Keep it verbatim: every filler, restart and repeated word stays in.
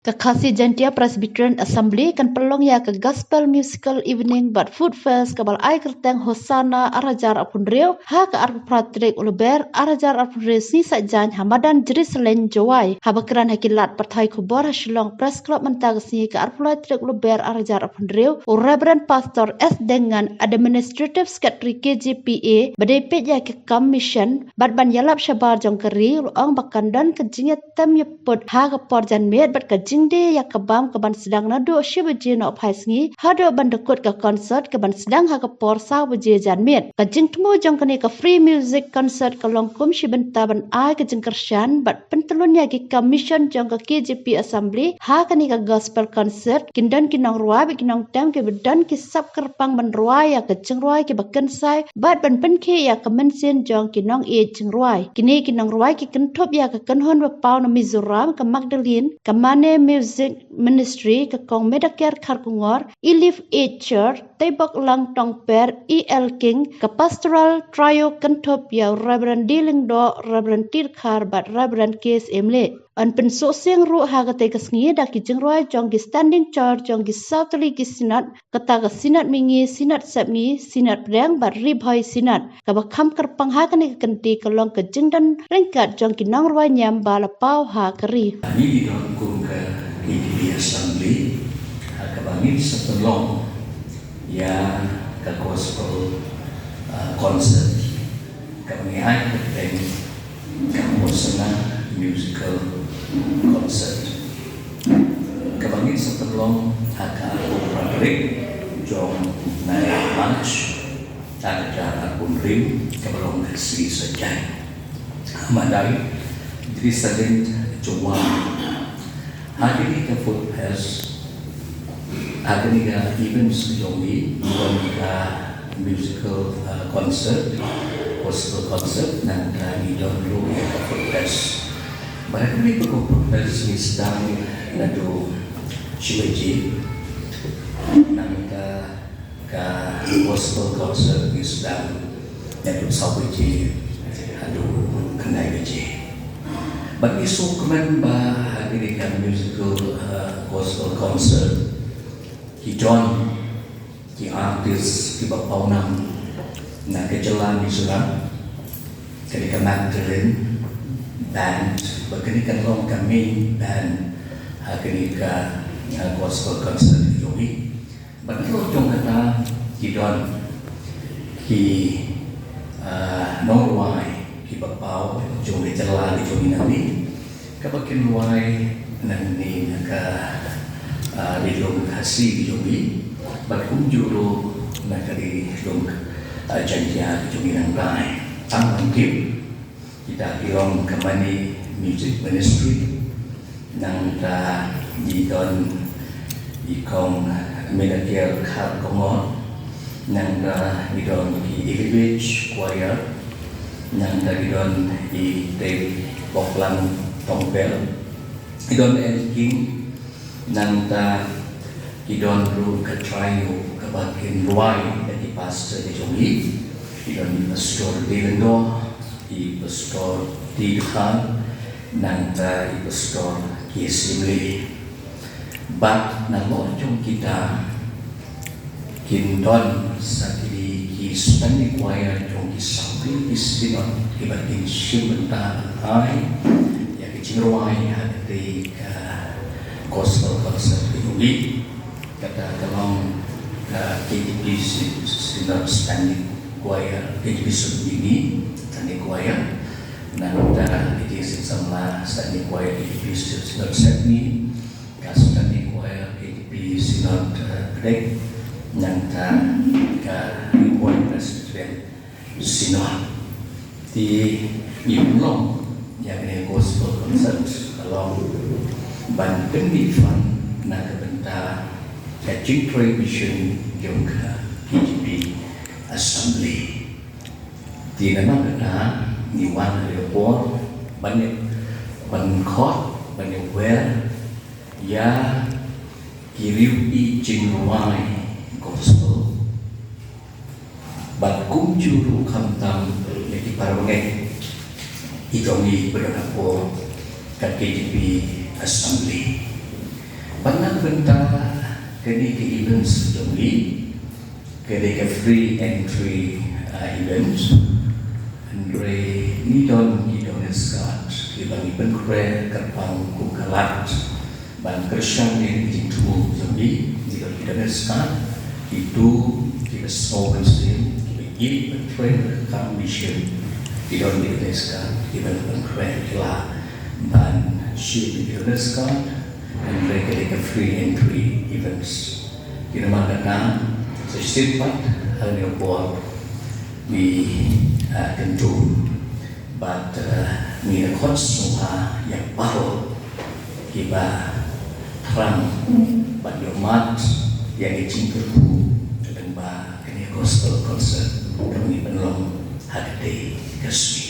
Ka Khasi Jaintia Presbyterian Assembly kan pynlong ïa ka Gospel Musical Evening bad Food Fest kaba la ai kyrteng Hosanna ar hajar arphew hynriew ha ka arphew phra tarik u Lber ar hajar arphew hynriew, sngi Saitjaiñ, ha madan Jriseleng, Jowai. Haba kren ha ki lad pathai khubor ha Shillong Press Club mynta ka sngi, ka arphew lai tarik u Lber ar hajar arphew hynriew, u Reverend Pastor S Deng Ngan, Administrative Secretary K J P A, ba dei peit ïa ka kam mission bad ban ïalap shabar jong ka ri, u la ong ba kan don ka jingïatem ïaput ha ka por janmiet bad ka jingdie ïa ka bam kaban sdang naduh shi baje nohphai sngi haduh ban da kut ka concert kaban sdang ha ka por saw baje janmiet. Ka jingthmu jong kane ka free music concert ka long kum shi bynta ban ai ka jingkyrshan bad pyntlun ïa ki kam mission jong ka K J P Assembly ha kane ka gospel concert. Kin don ki nongrwai bad ki nongtem kiba don ki sap kyrpang ban rwai ïa ka jingrwai kiba kynsai bad ban pynkhih ïa ka mynsiem jong ki nongïeit jingrwai. Kine ki nongrwai ki kynthup ïa ka kynhun ba paw na Mizoram, ka Magdalene, ka Mane Music Ministry, ka Kong Medaker Kharkongor, Elif H Church, Teibok Lang Tongper, E L King, ka Pastoral Trio kynthup ïa u Reverend D Lyngdoh, Reverend T Dkhar bad Reverend K S Emlei. Yn pynsuh siang ruh ha katei ka sngi da ki jingrwai jong ki Standing Church jong ki saw tylli ki Synod, kata ka Synod Mihngi, Synod Sepngi, Synod Pdeng bad Ri Bhoi Synod. Kaba kham kyrpang ha kane ka kynti ka long ka jingdon ryngkat jong ki nongrwai niam ba la paw ha ka ri. Ngi don kum ka K J P Assembly, ha kaba ngin sa pynlong ïa ka gospel, ah, concert kaba ngi ai kyrteng ka Hosanna Musical Concert, kaba ngin sa pynlong ha ka arphew phra tarik jong u bnai March, ar hajar arphew hynriew, kaba long ka sngi Saitjaiñ, ha madan Jriseleng, Jowai. Ha kane ka Food Fest, ha kane ka events jong ngi, ngi don ka musical, uh, concert, gospel concert, nangta ngi don ruh ïa ka Food Fest. Bad ha kane ka Food Fest ngi sdang naduh shi baje, nangta ka gospel concert ngi sdang naduh saw baje haduh khyndai baje. Bad ngi sngewkmen ba ha kane ka musical, uh, gospel concert ki don ki artist kiba pawnam na ka jylla Mizoram, ka dei ka Magdalene Band, ba kane kan long ka main band ha kane ka, uh, gospel concert ka jong ngi. Bad halor jong kata ki don ki, ah, nongrwai kiba paw jong ka jylla ka jong ngi nangne, kaba kin rwai nangne na ka, ah, ri lum Khasi ka jong ngi, bad kumjuh ruh na ka ri lum, ah, Jaiñtia ka jong ngi nangtai. Tang ban tip, kita ki long ka Mane Music Ministry, nangta ki don i Kong Medaker Kharkongor, nangta ki don ki Elevate Choir, nangta ki don i Teibok Lang Tongper, ki don L King, nangta ki don ruh ka trio kaba kin rwai da ki pastor ka jong ngi, ki don i Pastor D Lyngdoh, i Pastor T Dkhar, nangta i Pastor K S Emlei. Bad nalor jong kita kin don sa kine ki Standing Choir jong ki saw tylli ki Synod kiba kin shim bynta ban ai ïa ka jingrwai ha katei ka gospel concert ka jong ngi. Kata ka long ka K J P Synod Standing Choir, K J P Synod Mihngi Standing Choir, nangta K J P Synod Samla Standing Choir, K J P Synod Sepngi, ka Standing Choir K J P Synod, eh, Pdeng, nangta ka Ri Bhoi Presbyterian Synod. Te ngi pynlong ïa kane gospel concert ka long ban pynmih fund na ka bynta ka jingtrei mission jong ka K J P Assembly. Te namar kata ngi wan ha ka por ban ïa, ban khot, ban ïa wer ïa ki riew ïeit jingrwai gospel. Bad kumjuh ruh khamtam ïa ki para bangeit ki jong ngi ba don hapoh ka K J P Assembly. Bad na ka bynta kane ka events jong ngi, ka dei ka free entry, uh, event. Hynrei ngi don ki donors card kiba ngi pynkhreh kyrpang kum ka lad ban kyrshan ïa ki jingthmu jong ngi. Ngi don ki donors card, kito kiba sngew mynsiem, kiba ïeit ban trei bad ka kam mission. Ngi don ki donors card kiba ngi pynkhreh, ki lah ban shim ki donors card. Hynrei ka dei ka free entry events. Ki namar kata, sa shisien pat ha kane ka por ngi, ah, kyntu bad, ah, ngi da khot sngewbha ïa baroh kiba thrang ban ïohmad ïa ka jingkyrkhu lyngba kane ka gospel concert kaba ngi pynlong ha katei ka sngi.